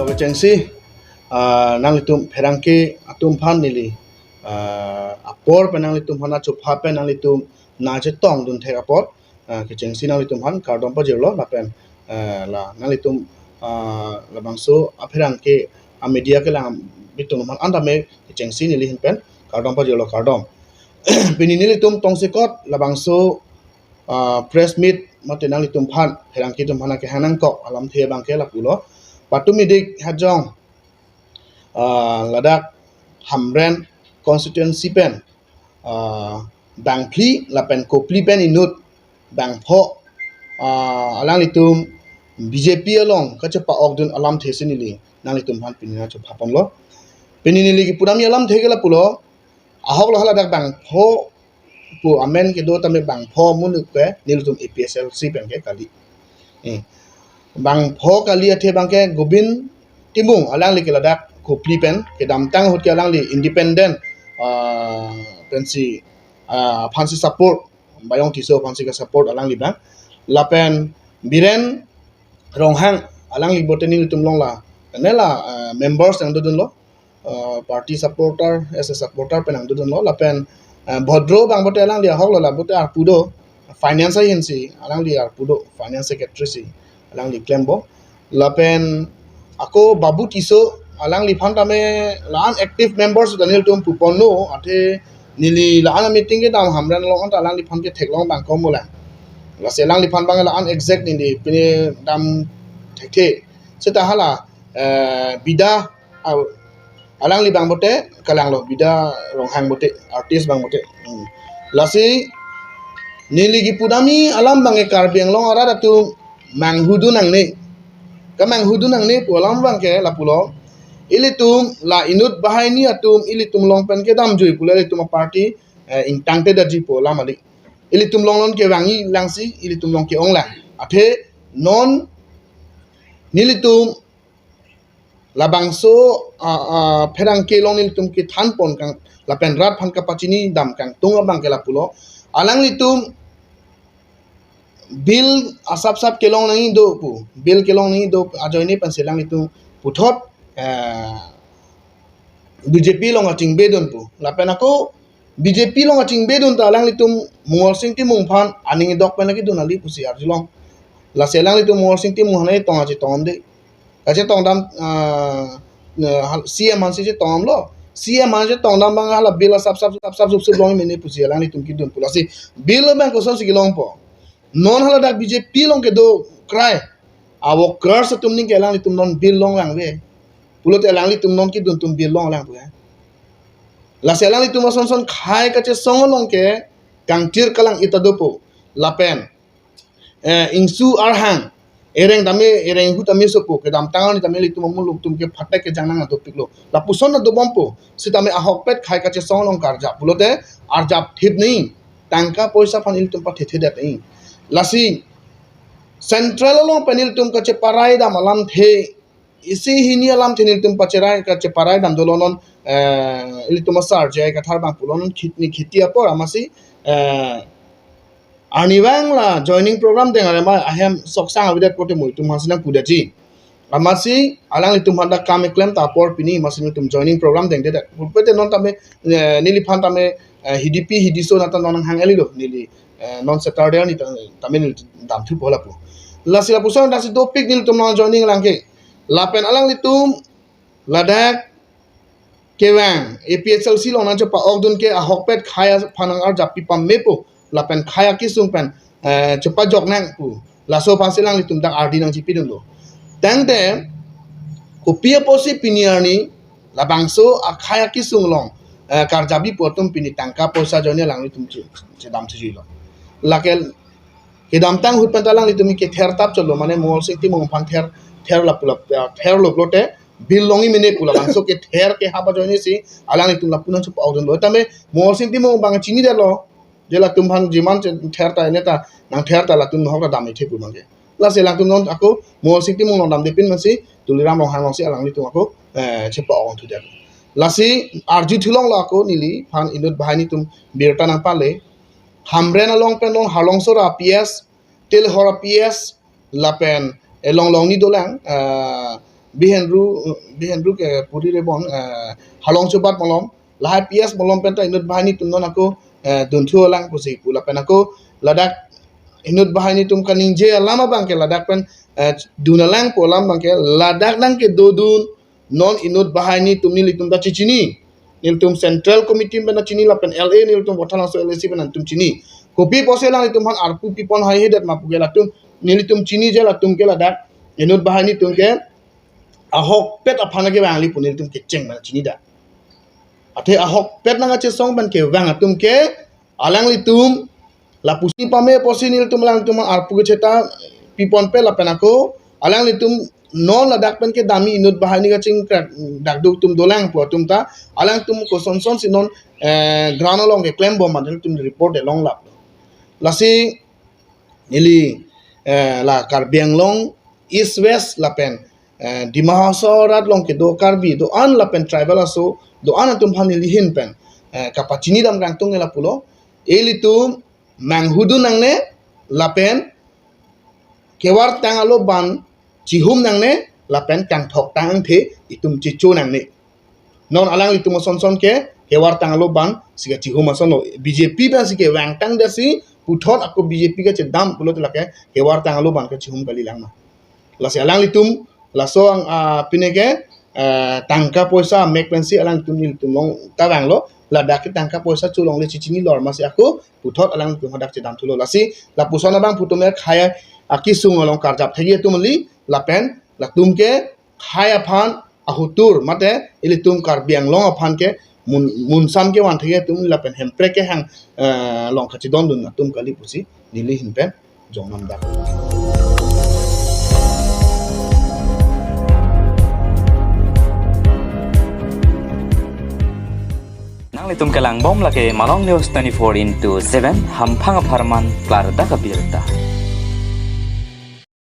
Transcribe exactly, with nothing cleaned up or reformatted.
Kechengsi, ah, nanglitum pherangke atum aphan neli, ah, apor pen nanglitum aphan achupha pen nanglitum nangchetongdun thek apot, ah, kechengsi nanglitum aphan kardom pajirlo lapen, ah, la nanglitum, ah, labangso apherangke amedia kelang abitung aphan anta me kechengsi neli ahin pen kardom pajirlo, kardom. Pini nelitum tongsekot labangso, ah, press meet mate nanglitum aphan, pherangke atum aphan kehang nangkok alamthe abangke lapulo. Patum idik hajong, ah, ladak Hamren constituency pen, ah, bangphli lapen kopli pen inut bangpho, ah, alanglitum B J P along kachepa-okdun alamthe si neli nanglitum aphan pini nangchupha ponlo. Pini neli kipudam alamthe ke lapulo, ahok lo haladak bangpho pu amen kedo tame bangpho muluk ke nelitum A P H L C pen ke kali. Eh, bangpho kali athe abangke Gobind Timung, alangli ke ladak kopli pen, kedamtang ahut ke alangli independent, ah, pensi, ah, aphansi support, Bayong Tisso aphansi ke support alangli abang. Lapen Biren Ronghang, alangli bote nelitum along la, ne la, ah, members nangdodunlo, ah, party supporter, as a supporter pen nangdodunlo. Lapen, ah, Bhodro abang bote alangli ahok lo, la bote arpu do, finance ahin si alangli arpu do, finance secretary si alangli klempo. Lapen ako Babu Tisso, alangliphan tame la-an active members ta nelitum puponlo, athe neli la-an meeting kedam Hamren along anta alangliphan ke theklong abang kom mola. Lasi alangliphan abang la-an exact neli pini dam thekthe. Seta hala, eh, Bida, ah, alangli abang bote kalanglo, Bida Ronghang bote, artist abang bote. Hmm. Lasi neli kipudam alam abangke Karbi Anglong arat atum manghudun nangne. Kamanghudun nangne pu alam abangke lapulo. Ilitum la inut banghini atum ilitum along pen kedamjui pulo ilitum aparty, eh, ingtangte daji pu alam kali. Ilitum along non kevangji langsi, ilitum along ke-ong lang. Athe non nelitum labangso, ah, ah, pherangke along nelitum kethan pon kang lapen rat aphan kapachini dam kangtung abangke lapulo. Alanglitum bill asapsap kelong nangji do pu, bill kelong nangji do ajoine pensi alanglitum puthot, eh, B J P along kachingbe dun pu. Lapen ako B J P along kachingbe dun ta alanglitum Mongol Sing Timung aphan aning dok pen lagi dun kali pusi arjulong. Lasi alanglitum Mongol Sing Timung aphan tong aji tongde. Kachetongdam, ah, na, hal-, C M aphansi chetongdamlo. C M aphan chetongdam abang hala bill asapsap, sapsap supsup long mene pusi alanglitum kedun pu. Lasi bill abang kosonsi kelongpo. Non haladak B J P along kedo krai. A workers atum ning ke alanglitum non bill longlangve. Pulote alanglitum non kedun atum bill longlang pu ya. Lasi alanglitum ason son khei kachesong along ke kangtir kalang-et ta dopo. Lapen, eh, ingsu arhang, ereng tame, ereng hu tame sopo, kedamtang arni tame ilitum amuluk atum ke phatek kejang nang dopiklo. Lapuson na dobompo, sitame ahokpet khei kachesong along karjap pulote arjapthip nangji, tangka poisa aphan ilitum pathethe det nangji. Lasi central along pen ilitum kacheparai dam alamthe, isi hini alamthe nelitum pacherai, kacheparai dam dolo non, eh, ilitum asar J I Kathar abang pulo non khit ni khiti apor amatsi, eh, arnivang la joining program deng arema ahem soksang avedet pote mo itum aphansi nangpudetji. Amatsi alanglitum aphan dak kam keklem ta apor pini amatsi nelitum joining program dengdedet. Pulpete non tame, eh, neliphan tame, eh, hidipi hidiso nata non hang eli lo neli, eh, non Saturday arni ta-, tame neli damthupo lapu. Lasi lapuson daksi dopik nelitum non joining lang ke. Lapen alanglitum ladak kevang A P H L C along nangchepa-okdun ke ahokpet khei aphan nang-arjap pi pame pu. Lapen khei akesung pen, eh, chepajok nang pu. Laso aphansi alanglitum dak ardi nangchipidunlo. Tangte kopi apotsi pini arni labangso akhei akesung along, eh, karjap pipo atum pini tangka poisa ajoine alanglitum che-, chedam chejuilo. Lake kedamtang ahut pen ta alanglitum kether tap cholo, mane Mongol Sing Timung aphan ther, ther lapu lap, eh, ther loplote bill longji mene pu labangso kether kehap ajoine si alanglitum lapu nangchepa-okdunlo. Tame Mongol Sing Timung abang chinidetlo. Je latum aphan jiman che ther ta, ne ta, nangther ta latum nohok ta dam-ethe pu abangke. Lasi latum non ako Mongol Sing Timung along damdepin amatsi Tuliram Ronghang alongsi alanglitum ako, eh, chepa-ok thudet. Lasi arjuthu longlo ako neliphan inut banghini atum birta nangpale. Hamren along pen along Harlongso ra P S, Telhor P S, lapen elong long ni dolang, ah, Bihenru, Bihenru ke Puri Rebon, eh, Halong Chubat malom, lahai P S malom pen ta inut banghini atum non ako, eh, dunthu lang pusi pu lapen ako ladak inut banghini atum kaningje alam abang ke ladak pen, eh, dun lang pu alam abang ke ladak nang kedodun non inut banghini atum nelitum ta chechini. Nelitum Central Committee pen chini lapen L A nelitum Vothatlangso L A C pen atum chini. Kopi pusi alanglitum aphan arpu pipon haihedet ma pu ke latum nelitum chini je latum ke ladak inut banghini atum ke ahokpet aphan ke vangli pu nelitum kecheng pen chini dak. Athe ahokpet nangkachesong pen kevang atum ke alanglitum lapusi pame pusi nelitum alanglitum arpu kecheta piponpe lapen ako alanglitum non ladak pen kedamji inut banghini kachingkrak dakduk atum dolang pu atum ta alangtum kosonsonsi non, eh, ground along keklembom ma nelitum report delong lap. Lasi neli, eh, la Karbi Anglong East West lapen, eh, Dima Hasao arat along kedo Karbi do-an lapen tribal aso do-an atum aphan neli ahin pen, eh, kapachini dam kangtung ke lapulo. Ilitum manghudun nangne lapen kevartang alo ban chihum nangne lapen kangthok tang angthe itum chicho nangne. Non alanglitum asonson ke kevartang alo ban si kachihum asonlo, B J P ban si kevangtang dasi puthot ako B J P kachedam pulote lake kevartang alo ban kachihum kalilang ma. Lasi alanglitum laso ang, ah, pine ke, eh, tangka poisa mek pensi alanglitum nelitum along ta vanglo, ladak ke tangka poisa cholongle chechini lor masi ako puthot alanglitum hadak chedam thulo. Lasi lapuson abang putum ya khaya akisung along karjap thagi atum kali lapen latum ke khaya aphan ahutur mate ilitum Karbi Anglong aphan ke mun, munsam kevan thagi atum lapen Hemprek kehang, eh, along kachedondun atum kali pusi neli ahin pen jongnam dak. Nanglitum kelangbom lake Malong News twenty-four into seven, hamphang apharman klardak abirta.